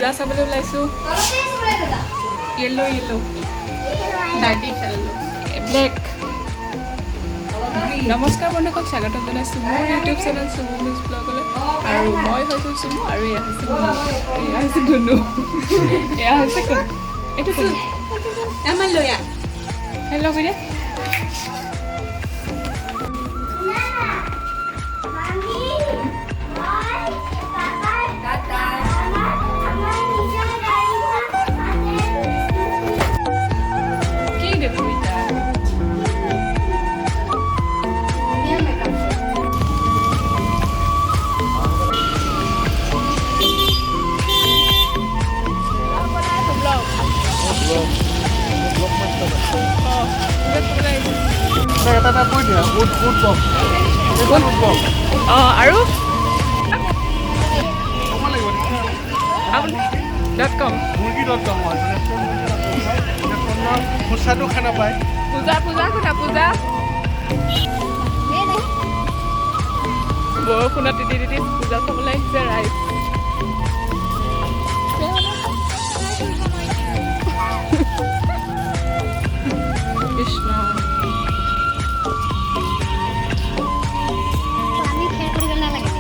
পূজা চাবলৈ ওলাইছোঁ। Yellow', yellow', black. নমস্কাৰ বন্ধুসকল, স্বাগতম জনাইছোঁ মোৰ ইউটিউব চেনেল চুমু নিউজ ব্লগলৈ। আৰু মই হৈছোঁ চুমু আৰু এয়া হৈছে মুনু, এয়া হৈছে ধুনু, এয়া হৈছে কোন? এইটো কোন? আমাৰ লয়া। হেল্ল' কৈ দিয়া। মামি, মই, পাপা, আমাৰ নিজৰ গাড়ীখন আছে। কি দেখো এতিয়া? ধুনীয়া মেকআপ। ব্লগ। অঁ, পূজা চাবলৈ আহিছোঁ। এটা এটা কৈ দিয়া, উড উড বক্স, এইখন উড বক্স। অঁ, আৰু ক'ব লাগিব। আপুনি ডট কম। মুৰ্গী ডট কম হয়, সুস্বাদু খানা পায়। পূজা, পূজা কোনা? পূজা বৰষুণত তিতি তিতি পূজা চাবলৈ আহিছে ৰাইজ। কৃষ্ণ। আমি খেল কৰিব নালাগে।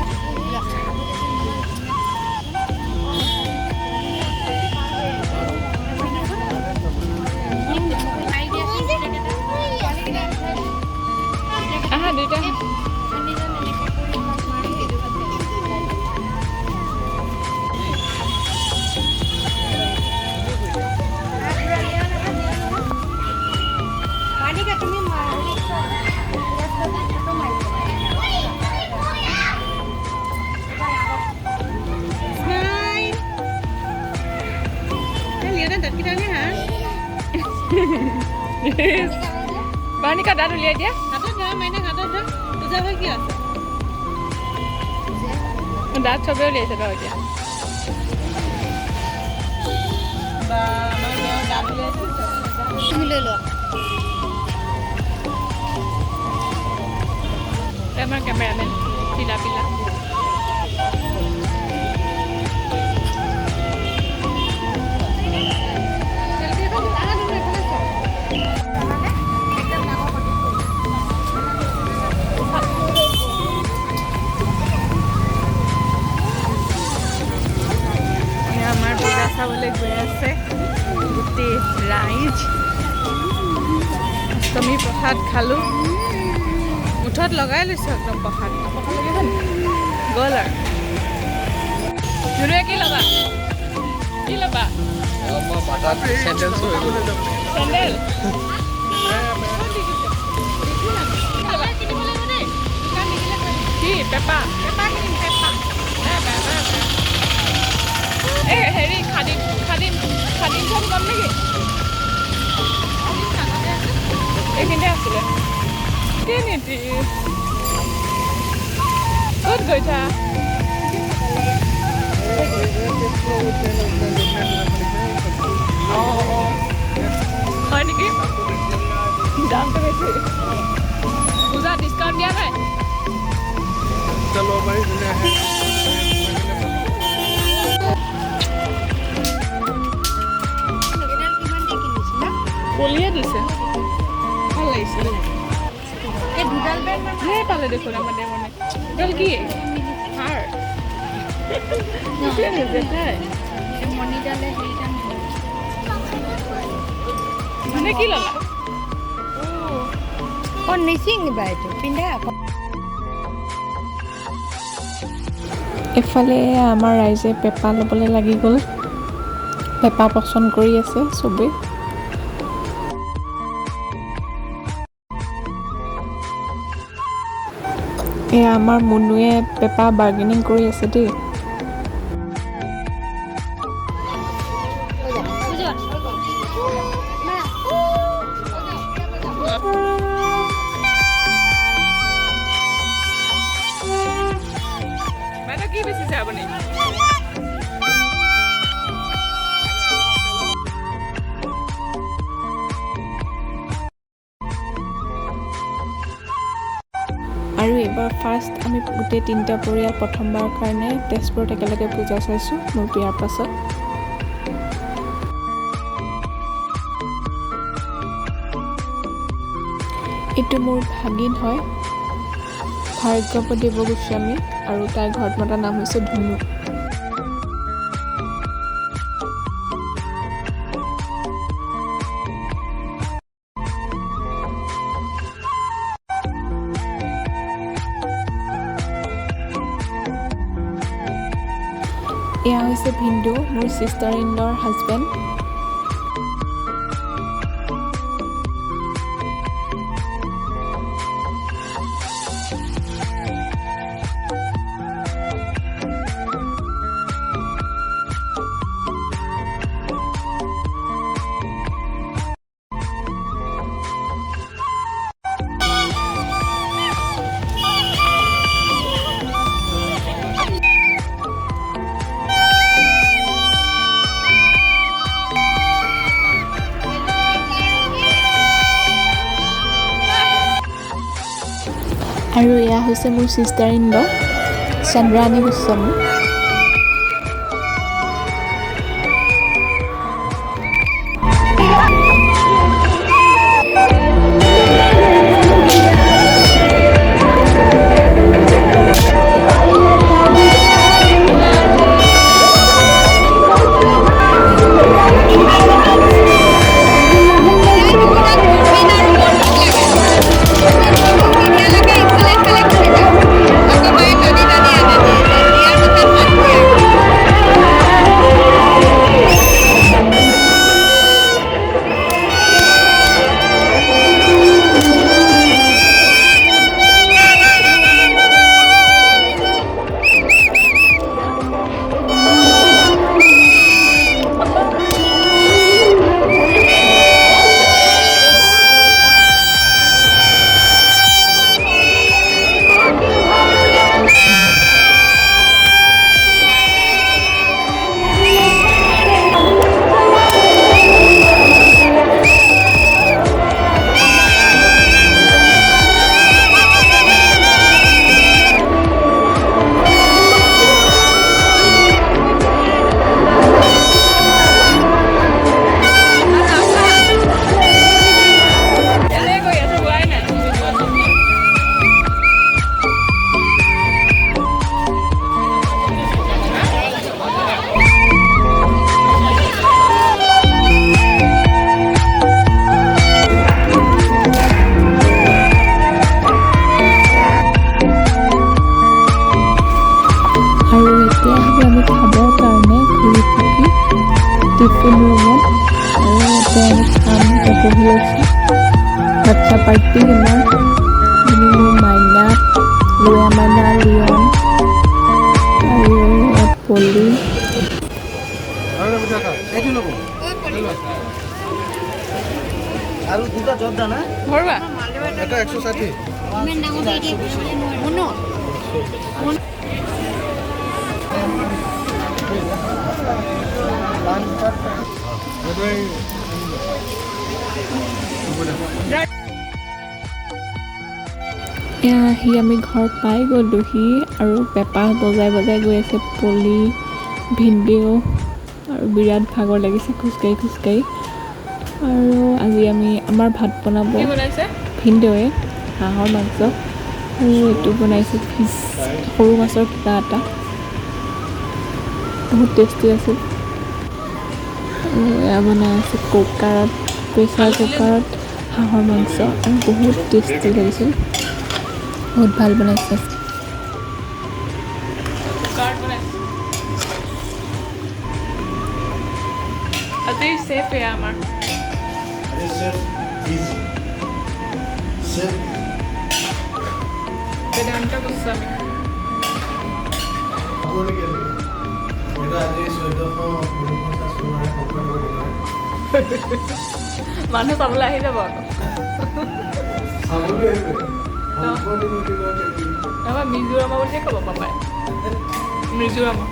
আহা দুইটা। তুমি। স্মাইল। লিঅ'না, দাঁতকেইটা উলিয়া হা। বাৰ্ণিকা, দাঁত উলিয়াই দিয়া। হাতত ধৰা মাইনাক, হাতত ধৰা। পূজা হৈ কি আছে? দাঁত চবে উলিয়াইছে বাৰু এতিয়া। বা, আমাৰ তেওঁৰ দাঁত উলিয়াইছে। তুমি লৈ লোৱা। এই আমাৰ কেমেৰামেন পিলা পিলা। চেলফি এখন আহা তুমি, এইফালে চোৱা। একদম ডাঙৰ ফটো। এয়া আমাৰ পূজা চাবলৈ গৈ আছে গোটেই ৰাইজ। অষ্টমী প্ৰসাদ খালোঁ। মুঠত লগাই লৈছোঁ একদম প্ৰসাদ। গ'ল আৰু। ধুনুৱে কি ল'বা? কি ল'বা? চেণ্ডেল। চেণ্ডেল। কিনিব লাগিব দেই, দোকান দেখিলে কৈ দিম। কি? পেপা? পেপা কিনিম, পেপা। এই হেৰি, খাদিম, খাদিম, খাদিমখন ল'ম নেকি? এইখিনিতে আছিলে। কি নীতি, ক'ত গৈছা? অঁ, হয় নেকি? দামটো বেছি, পূজা ডিছকাউণ্ট দিয়া নাই। ল'ব পাৰি যোনে আহে। এইডাল কিমান দি কিনিছিলা? কলিয়ে দিছে, ভাল লাগিছে। এই দুডাল বেগ। ধেৰ পালে দেখোন আমাৰ দেৱনে। এইডাল কি হাৰ জেঠাই? মণিডালে হেৰিডাল। মানে কি ল'লা? অ, নিচিঙিবা, এইটো পিন্ধা আকৌ। এফালে আমাৰ ৰাইজে পেঁপা ল'বলৈ লাগি গ'ল। পেঁপা পচন্দ কৰি আছে চবেই। এয়া আমাৰ মুনুৱে পেঁপা বাৰ্গেনিং কৰি আছে দেই। পূজা মা। বাইদেউ, কি বেচিছে আপুনি? আৰু এইবাৰ ফাৰ্ষ্ট আমি গোটেই তিনিটা পৰিয়াল প্ৰথমবাৰৰ কাৰণে তেজপুৰত একেলগে পূজা চাইছোঁ মোৰ বিয়াৰ পাছত। এইটো মোৰ ভাগিন হয়, ভাৰ্গৱ দেৱ গোস্বামী, আৰু তাইৰ ঘৰত মতা নাম হৈছে ধুনু। এয়া হৈছে ভিনদেউ, মোৰ ছিষ্টাৰ ইন লৰ হাজবেণ্ড। আৰু এয়া হৈছে মোৰ sister in law Chandrani Goswami. আৰু এতিয়া আহিলোঁ আমি খাবৰ কাৰণে ঘূৰি পকি টিফিন ৰুমত, আৰু ইয়াতে আমি খাম। এতিয়া বহি লৈছোঁ, বাচ্ছা পাৰ্টি আমাৰ, মোৰ মাইনা, লয়া মাইনা, লিয়ন আৰু পলি। এইটো ল'ব আৰু দুটা জৰ্দা না। ভৰোৱা। এটা 160। ইমান ডাঙৰ দিয়ে মুনু। এয়া আহি আমি ঘৰ পাই গ'লোহি আৰু পেঁপা বজাই বজাই গৈ আছে পলি, ভিনদেউ, আৰু বিৰাট ভাগৰ লাগিছে খোজকাঢ়ি খোজকাঢ়ি। আৰু আজি আমি আমাৰ ভাত বনাব ভিনদেউৱে হাঁহৰ মাংস, আৰু এইটো বনাইছে ফিছ, সৰু মাছৰ কিবা এটা, বহুত টেষ্টি আছিল। আৰু এয়া বনাই আছে কুকাৰত, প্ৰেছাৰ কুকাৰত হাঁহৰ মাংস, আৰু বহুত টেষ্টি লাগিছিল, বহুত ভাল বনাইছে। আজিৰ চেফ এয়া আমাৰ। বেদান্ত গোস্বামী। মানুহ চাবলৈ আহি যাব আকৌ। নহবা মিজোৰামৰ বুলিয়ে ক'ব পাপাই, মিজোৰামৰ।